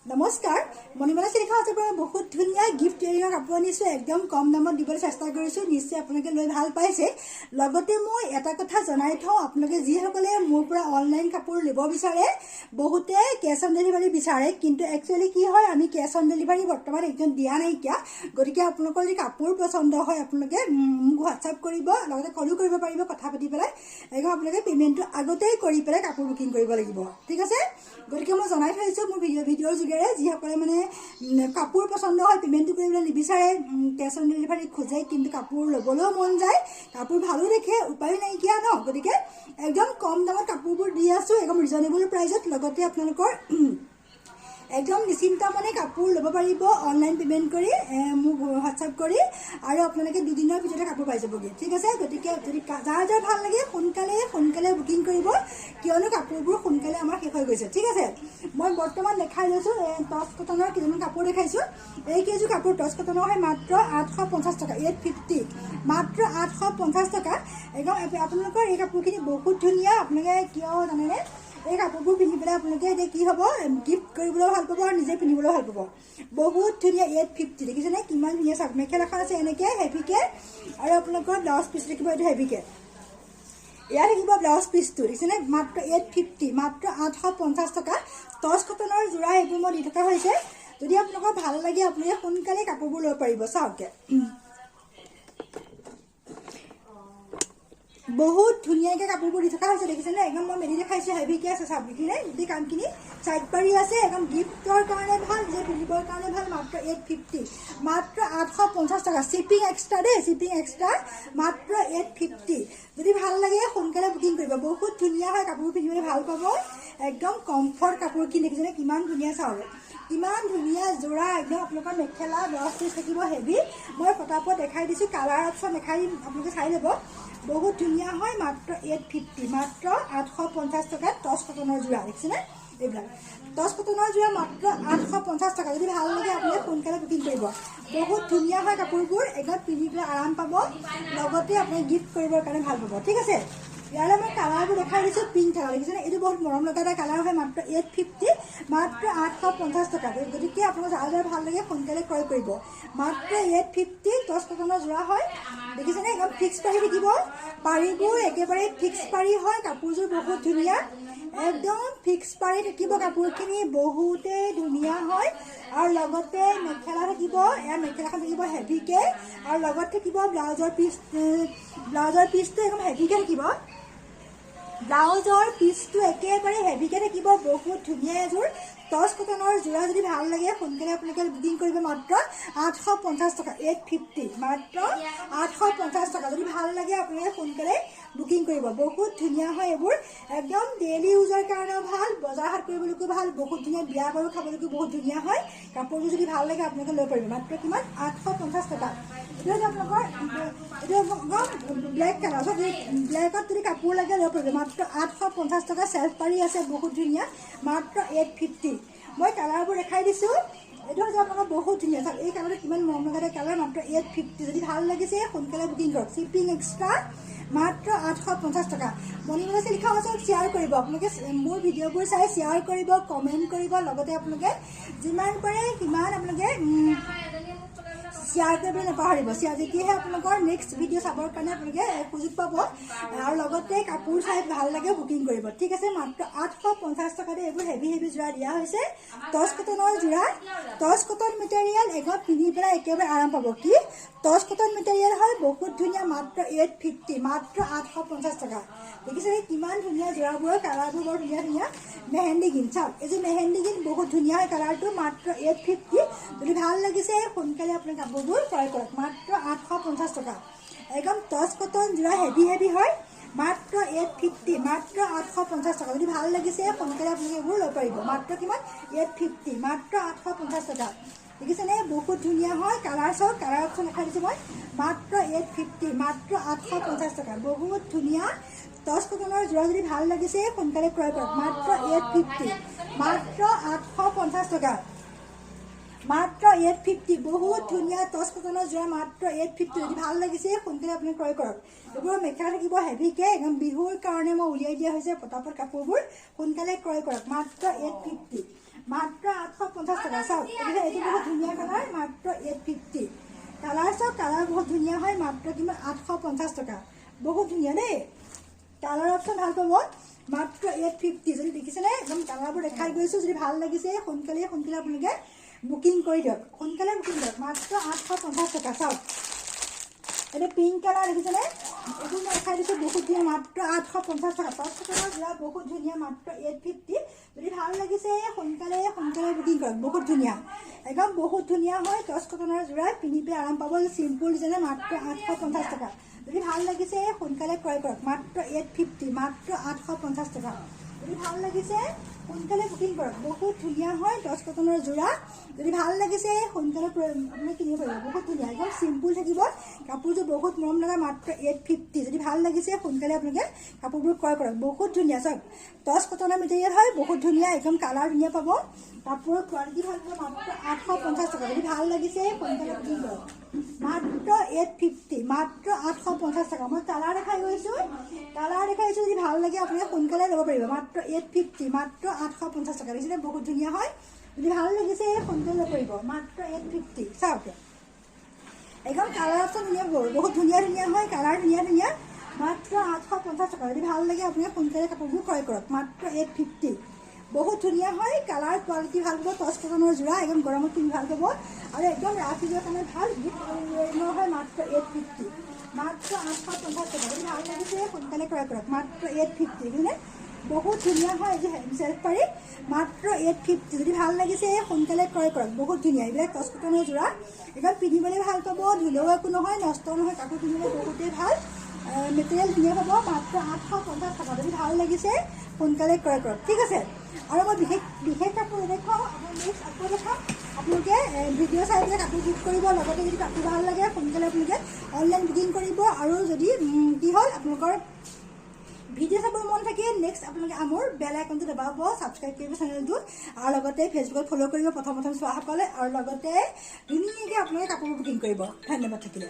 নমস্কাৰ, মণিমালা চিল্ক হাউচৰ পৰা বহুত ধুনীয়া গিফ্ট ইয়েৰিঙৰ কাপোৰ আনিছোঁ। একদম কম দামত দিবলৈ চেষ্টা কৰিছোঁ, নিশ্চয় আপোনালোকে লৈ ভাল পাইছে। লগতে মই এটা কথা জনাই থওঁ, আপোনালোকে যিসকলে মোৰ পৰা অনলাইন কাপোৰ ল'ব বিচাৰে, বহুতে কেছ অন ডেলিভাৰী বিচাৰে, কিন্তু একচুৱেলি কি হয়, আমি কেছ অন ডেলিভাৰী বৰ্তমান একদম দিয়া নাইকিয়া। গতিকে আপোনালোকৰ যদি কাপোৰ পচন্দ হয়, আপোনালোকে মোক হোৱাটছআপ কৰিব, লগতে কলো কৰিব পাৰিব। কথা পাতি পেলাই একদম আপোনালোকে পে'মেণ্টটো আগতেই কৰি পেলাই কাপোৰ বুকিং কৰিব লাগিব, ঠিক আছে? গতিকে মই জনাই থৈছোঁ মোৰ ভিডিঅ'ৰ যোগেৰে, যিসকলে মানে কাপোৰ পচন্দ হয়, পে'মেণ্টটো কৰিবলৈ নিবিচাৰে, কেছ অন ডেলিভাৰী খোজে, কিন্তু কাপোৰ ল'বলৈও মন যায়, কাপোৰ ভালো দেখে, উপায়ো নাইকিয়া ন। গতিকে একদম কম দামত কাপোৰবোৰ দি আছোঁ, একদম ৰিজনেবল প্ৰাইজত। লগতে আপোনালোকৰ একদম নিশ্চিন্ত মনে কাপোৰ ল'ব পাৰিব অনলাইন পে'মেণ্ট কৰি, মোক হোৱাটছআপ কৰি, আৰু আপোনালোকে 2 দিনৰ ভিতৰতে কাপোৰ পাই যাবগৈ, ঠিক আছে? গতিকে যদি যাৰ যাৰ ভাল লাগে, সোনকালে সোনকালে বুকিং কৰিব, কিয়নো কাপোৰবোৰ সোনকালে আমাৰ শেষ হৈ গৈছে, ঠিক আছে? মই বৰ্তমান দেখাই লৈছোঁ টচ কটনৰ কেইটামান কাপোৰ দেখাইছোঁ। এই কেইযোৰ কাপোৰ টচ কটনৰ হয়, মাত্ৰ 850 টকা, 850, মাত্ৰ 850 টকা। একদম আপোনালোকৰ এই কাপোৰখিনি বহুত ধুনীয়া। আপোনালোকে কিয় জানেনে? এই কাপোৰবোৰ পিন্ধি পেলাই আপোনালোকে এতিয়া কি হ'ব, গিফ্ট কৰিবলৈও ভাল পাব আৰু নিজে পিন্ধিবলৈও ভাল পাব। বহুত ধুনীয়া, 850। দেখিছেনে কিমান ধুনীয়া? চাওক, মেখেলাখন আছে এনেকৈ হেভিকে আৰু আপোনালোকৰ ব্লাউজ পিচ থাকিব এইটো হেভিকে। এয়া থাকিব ব্লাউজ পিচটো, দেখিছেনে? মাত্ৰ 850, মাত্ৰ 850 টকা। টচ কটনৰ যোৰা এইবোৰ মই দি থকা হৈছে। যদি আপোনালোকৰ ভাল লাগে, আপোনালোকে সোনকালে কাপোৰবোৰ ল'ব পাৰিব। চাওক, বহুত ধুনীয়াকৈ কাপোৰবোৰ দি থকা হৈছে, দেখিছেনে? একদম মই মেলি দেখাইছোঁ, হেভিকে আছে। চাওক, দেখিনে গোটেই কামখিনি চাইড পাৰি আছে। একদম গিফ্টৰ কাৰণে ভাল, নিজে পিন্ধিবৰ কাৰণে ভাল। মাত্ৰ 850, মাত্ৰ 850 টকা। শ্বিপিং এক্সট্ৰা দেই, শ্বিপিং এক্সট্ৰা, মাত্ৰ 850। যদি ভাল লাগে, সোনকালে বুকিং কৰিব। বহুত ধুনীয়া হয়, কাপোৰ পিন্ধিবলৈ ভাল পাব, একদম কমফৰ্ট কাপোৰখিনি। দেখিছেনে কিমান ধুনীয়া? চাওক, কিমান ধুনীয়া যোৰা। একদম আপোনালোকৰ মেখেলা, ব্লাউজ পিচ থাকিব হেভি। মই ফটাফট দেখাই দিছোঁ, কালাৰ অপশ্যন দেখাই দিম, আপোনালোকে চাই ল'ব। বহুত ধুনীয়া হয়, মাত্ৰ 850, মাত্ৰ 850 টকাত টচ কটনৰ যোৰা। দেখিছেনে এইবিলাক টচ কটনৰ যোৰা, মাত্ৰ 850 টকা। যদি ভাল লাগে, আপোনালোকে সোনকালে বুকিং কৰিব। বহুত ধুনীয়া হয় কাপোৰবোৰ, একদম পিন্ধি পেলাই আৰাম পাব, লগতে আপুনি গিফ্ট কৰিবৰ কাৰণে ভাল পাব, ঠিক আছে? ইয়াৰে মই কালাৰবোৰ দেখাই দিছোঁ। পিংক কালাৰ দেখিছেনে? এইটো বহুত মৰম লগা এটা কালাৰ হয়। মাত্ৰ 850, মাত্ৰ 850 টকা। গতিকে আপোনালোক যাৰ যাৰ ভাল লাগে, সোনকালে ক্ৰয় কৰিব। মাত্ৰ 850, টচ কটনৰ যোৰা হয়। দেখিছেনে? একদম ফিক্স পাৰি থাকিব, পাৰিবোৰ একেবাৰে ফিক্স পাৰি হয়। কাপোৰযোৰ বহুত ধুনীয়া, একদম ফিক্স পাৰি থাকিব। কাপোৰখিনি বহুতেই ধুনীয়া হয় আৰু লগতে মেখেলা থাকিব। ইয়াৰ মেখেলাখন থাকিব হেভিকে আৰু লগত থাকিব ব্লাউজৰ পিচ। ব্লাউজৰ পিচটো একদম হেভিকে থাকিব, ব্লাউজৰ পিচটো একেবাৰে হেভিকে থাকিব। বহুত ধুনীয়া এযোৰ টচ কটনৰ যোৰা। যদি ভাল লাগে, সোনকালে আপোনালোকে বুকিং কৰিব। মাত্ৰ 850 টকা, 850, মাত্ৰ 850 টকা। যদি ভাল লাগে, আপোনালোকে সোনকালে বুকিং কৰিব। বহুত ধুনীয়া হয় এইবোৰ, একদম ডেইলি ইউজৰ কাৰণেও ভাল, বজাৰ হাট কৰিবলৈকো ভাল, বহুত ধুনীয়া, বিয়া বাৰু খাবলৈকো বহুত ধুনীয়া হয়। কাপোৰযোৰ যদি ভাল লাগে, আপোনালোকে ল'ব পাৰিব। মাত্ৰ কিমান? 850 টকা। এইটো হৈছে আপোনালোকৰ এইটো একদম ব্লেক কালাৰ। ব্লেকত যদি কাপোৰ লাগে, ল'ব পাৰিব। মাত্ৰ 850 টকা। চেল্ফ পাৰি আছে, বহুত ধুনীয়া, মাত্ৰ 850। মই কালাৰবোৰ দেখাই দিছোঁ। এইটো হৈছে আপোনালোকৰ বহুত ধুনীয়া। চাওক, এই কালাৰটো কিমান মৰম লগা এটা কালাৰ। মাত্ৰ 850। যদি ভাল লাগিছে, সোনকালে বুকিং কৰক। শ্বিপিং এক্সট্ৰা, মাত্ৰ 850 টকা। মণিমালা চিল্ক হাউচক শ্বেয়াৰ কৰিব। আপোনালোকে মোৰ ভিডিঅ'বোৰ চাই শ্বেয়াৰ কৰিব, কমেণ্ট কৰিব, লগতে আপোনালোকে যিমান পাৰে সিমান আপোনালোকে শ্বেয়াৰ কৰিবলৈ নাপাহৰিব। শ্বেয়াৰ তেতিয়াহে আপোনালোকৰ নেক্সট ভিডিঅ' চাবৰ কাৰণে আপোনালোকে সুযোগ পাব আৰু লগতে কাপোৰ চাই ভাল লাগে, বুকিং কৰিব, ঠিক আছে? মাত্ৰ 850 টকাতে এইবোৰ হেভি হেভি যোৰা দিয়া হৈছে। টচ কটনৰ যোৰা, টচ কটন মেটেৰিয়েল, একদম পিন্ধি পেলাই একেবাৰে আৰাম পাব। কি টচ কটন মেটেৰিয়েল হয়, বহুত ধুনীয়া। মাত্ৰ 850, মাত্ৰ 850 টকা। দেখিছে কিমান ধুনীয়া যোৰাবোৰৰ কালাৰবোৰ, বৰ ধুনীয়া ধুনীয়া। মেহেন্দি গ্ৰীণ, চাওক, এইযোৰ মেহেন্দি গ্ৰীণ, বহুত ধুনীয়া হয় কালাৰটো। মাত্ৰ 850। যদি ভাল লাগিছে, সোনকালে আপোনাৰ কাপোৰবোৰ ক্ৰয় কৰক। মাত্ৰ 850 টকা। একদম টচ কটন যোৰা, হেভি হেভি হয়। মাত্ৰ 850, মাত্ৰ 850 টকা। যদি ভাল লাগিছে, সোনকালে আপোনালোকে এইবোৰ ল'ব পাৰিব। মাত্ৰ কিমান? 850, মাত্ৰ 850 টকা। দেখিছেনে? বহুত ধুনীয়া হয়। কালাৰ চাওক, কালাৰ অপশ্যন দেখাই দিছোঁ মই। মাত্ৰ 850, মাত্ৰ 850 টকা। বহুত ধুনীয়া টচ কটনৰ যোৰা। যদি ভাল লাগিছে, সোনকালে ক্ৰয় কৰক। মাত্ৰ 850, মাত্ৰ 850 টকা, মাত্ৰ 850। বহুত ধুনীয়া টচ কটনৰ যোৰা, মাত্ৰ 850। যদি ভাল লাগিছে, সোনকালে আপুনি ক্ৰয় কৰক। এইবোৰ মেখেলা থাকিব হেভিকে। একদম বিহুৰ কাৰণে মই উলিয়াই দিয়া হৈছে। পটাপট কাপোৰবোৰ সোনকালে ক্ৰয় কৰক। মাত্ৰ 850, মাত্ৰ আঠশ 850 টকা। চাওক, এইটো বহুত ধুনীয়া কালাৰ, মাত্ৰ 850। কালাৰ চাওক, কালাৰ বহুত ধুনীয়া হয়। মাত্ৰ কিমান? 850 টকা। বহুত ধুনীয়া দেই, কালাৰ অপশ্যন ভাল পাব, মাত্ৰ 850। যদি দেখিছেনে, একদম কালাৰবোৰ দেখাই গৈছোঁ। যদি ভাল লাগিছে, সোনকালে সোনকালে আপোনালোকে বুকিং কৰি দিয়ক, সোনকালে বুকিং কৰক। মাত্ৰ 850 টকা। চাওক, এইটো পিংক কালাৰ, দেখিছেনে? এইটো মই দেখাই দিছোঁ, বহুত ধুনীয়া, মাত্ৰ 850 টকা। টচ কটনৰ যোৰা বহুত ধুনীয়া, মাত্ৰ 850। যদি ভাল লাগিছে, সোনকালে সোনকালে বুকিং কৰক। বহুত ধুনীয়া, একদম বহুত ধুনীয়া হয়। টচ কটনৰ যোৰা পিন্ধি পেলাই আৰাম পাব। চিম্পুল ডিজাইনৰ, মাত্ৰ 850 টকা। যদি ভাল লাগিছে, সোনকালে ক্ৰয় কৰক। মাত্ৰ 850, মাত্ৰ 850 টকা। যদি ভাল লাগিছে, সোনকালে বুকিং কৰক। বহুত ধুনীয়া হয় টচ কটনৰ যোৰা। যদি ভাল লাগিছে, সোনকালে আপুনি কিনিব পাৰিব। বহুত ধুনীয়া, একদম চিম্পুল থাকিব কাপোৰযোৰ, বহুত মৰম লগা, মাত্ৰ 850। যদি ভাল লাগিছে, সোনকালে আপোনালোকে কাপোৰবোৰ ক্ৰয় কৰক। বহুত ধুনীয়া। চাওক, টচ কটনৰ মেটেৰিয়েল হয়, বহুত ধুনীয়া, একদম কালাৰ ধুনীয়া পাব, কাপোৰৰ কোৱালিটি ভাল পাব। মাত্ৰ 850 টকা। যদি ভাল লাগিছে, সোনকালে বুকিং কৰক। মাত্ৰ 850, মাত্ৰ 850 টকা। মই কালাৰ দেখাই গৈছোঁ, কালাৰ দেখাইছোঁ। যদি ভাল লাগে, আপোনালোকে সোনকালে ল'ব পাৰিব। মাত্ৰ 850, মাত্ৰ 850 টকা। দেখিছেনে? বহুত ধুনীয়া হয়। যদি ভাল লাগিছে, সোনকালে ল'ব পাৰিব, মাত্ৰ 850। চাওক, একদম কালাৰ অপশ্যন ধুনীয়া পাব, বহুত ধুনীয়া ধুনীয়া হয়, কালাৰ ধুনীয়া ধুনীয়া। মাত্ৰ 850 টকা। যদি ভাল লাগে, আপুনি সোনকালে কাপোৰবোৰ ক্ৰয় কৰক। মাত্ৰ 850। বহুত ধুনীয়া হয়, কালাৰ কোৱালিটি ভাল পাব। টচ কটনৰ যোৰা, একদম গৰমত পিন্ধি ভাল পাব আৰু একদম ৰাফ ইউজৰ কাৰণে ভাল হয়। মাত্ৰ 850, মাত্ৰ 850 টকা। যদি ভাল লাগিছে, সোনকালে ক্ৰয় কৰক। মাত্ৰ 850, দেখিছেনে? বহুত ধুনীয়া হয় এই যে চেল্ফ পাৰি, মাত্ৰ 850। যদি ভাল লাগিছে, সোনকালে ক্ৰয় কৰক। বহুত ধুনীয়া এইবিলাক টচ কটনৰ যোৰা, একদম পিন্ধিবলৈ ভাল পাব, ধুলেও একো নহয়, নষ্ট নহয়। কাপোৰ পিন্ধিবলৈ বহুতেই ভাল, মেটেৰিয়েল ধুনীয়া পাব। মাত্ৰ 850 টকা। যদি ভাল লাগিছে, সোনকালে ক্ৰয় কৰক। ঠিক আছে, আৰু মই বিশেষ বিশেষ কাপোৰ নেদেখুৱাওঁ, আপোনাৰ নেক্সট আকৌ দেখাম। আপোনালোকে ভিডিঅ' চাই পেলাই কাপোৰ বুক কৰিব। লগতে যদি কাপোৰ ভাল লাগে, সোনকালে আপোনালোকে অনলাইন বুকিং কৰিব। আৰু যদি কি হ'ল, আপোনালোকৰ ভিডিঅ' চাবৰ মন থাকে, নেক্সট আপোনালোকে আমাৰ বেল আইকনটো দবাব, ছাবস্ক্ৰাইব কৰিব চেনেলটো আৰু লগতে ফেচবুকত ফ'ল' কৰিব প্ৰথম প্ৰথম চোৱাসকলে, আৰু লগতে ধুনীয়াকৈ আপোনালোকে কাপোৰ বুকিং কৰিব। ধন্যবাদ থাকিলে।